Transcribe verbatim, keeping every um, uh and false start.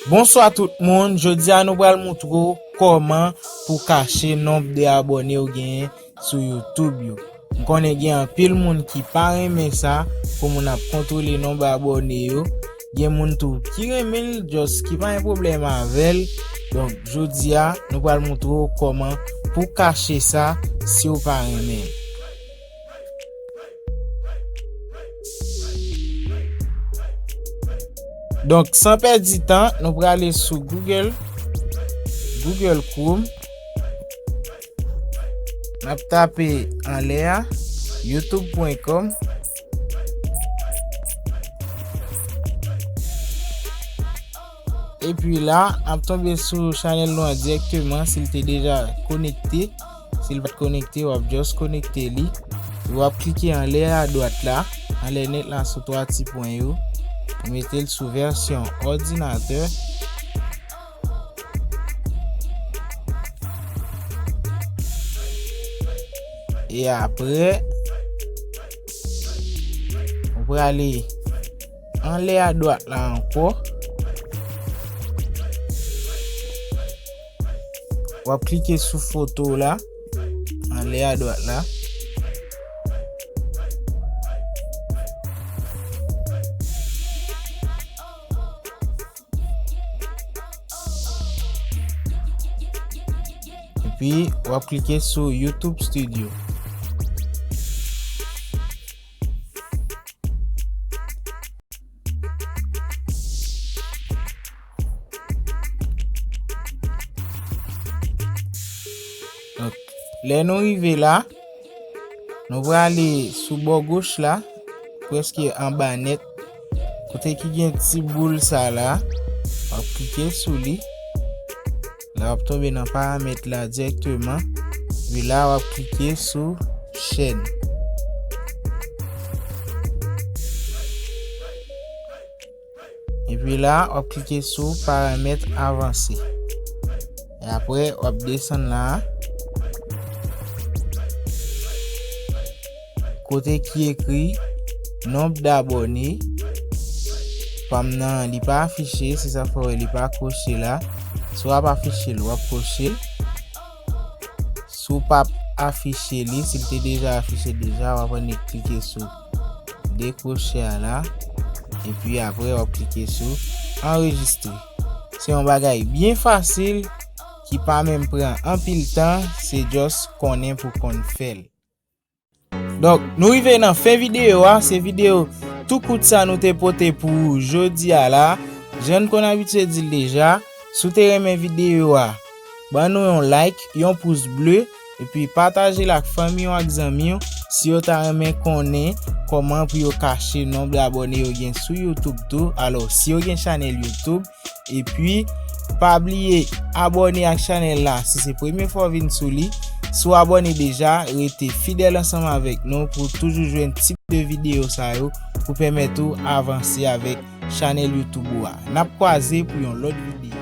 Bonswa tout moun, jodi a nou pral moutre w kòman pou kache nonb de abòne w genyen sou YouTube yo. M konnen gen anpil moun ki pa renmen sa, pou moun ap kontwole nonb abòne yo. Gen moun tou ki renmen l, just ki pa gen pwoblèm avè l. Donk, jodi a, nou pral moutre w kòman pou kache sa si w pa renmen l. Donk, san pèdi tan, nou prale sou Google, Google Chrome. N ap tape anlè a, youtube pwen kòm. Epi la, n ap tonbe sou chanèl nou an dirèkteman, si l te deja konekte. Si l pa t konekte, w ap just konekte li. W ap klike anlè a dwat la, anlè nèt la sou twa ti pwen yo. Ou mete l sou vèsyon òdinatè. E apre, ou prale anlè a dwat la ankò. W ap klike sou foto la, anlè a dwat la. Epi, w ap klike sou YouTube Studio. Donk, lè nou rive la, nou prale sou bò goch la, prèske anba nèt, kote ki gen ti boul sa la, w ap klike sou li. La, w ap tonbe nan paramèt la dirèkteman. Epi la, w ap klike sou chèn. Epi la, w ap klike sou paramèt avanse. E apre, w ap desann la. Kote ki ekri nonb dabòne pa m nan, li pa afiche, se sa fè w wè li pa kwoche la. Si w ap afiche l, w ap kwoche l. Si w p ap afiche li, si l te deja afiche deja, w ap annik klike sou dekwoche a la. Epi apre, w ap klike sou anrejistre. Se yon bagay byen fasil, ki pa menm pran anpil tan, se just konnen pou konn fè l. Donk, nou rive nan fen videyo a, se videyo tou kout sa nou te pote pou ou jodi a la. Jan n konn abitye di l deja, si w te renmen videyo a, ban nou yon like, yon pous ble, epi pataje l ak fanmi w ak zanmi w, si yo ta renmen konnen kòman pou yo kache nonb abòne yo gen sou YouTube tou. Alò, si yo gen chanèl YouTube, epi pa bliye abòne ak chanèl la si se premye fwa w vin sou li. Si w abòne deja, rete fidèl ansanm avèk nou pou w toujou jwenn tip de videyo sa yo pou pèmèt ou avanse avèk chanèl YouTube ou a. N ap kwaze pou yon lòt videyo.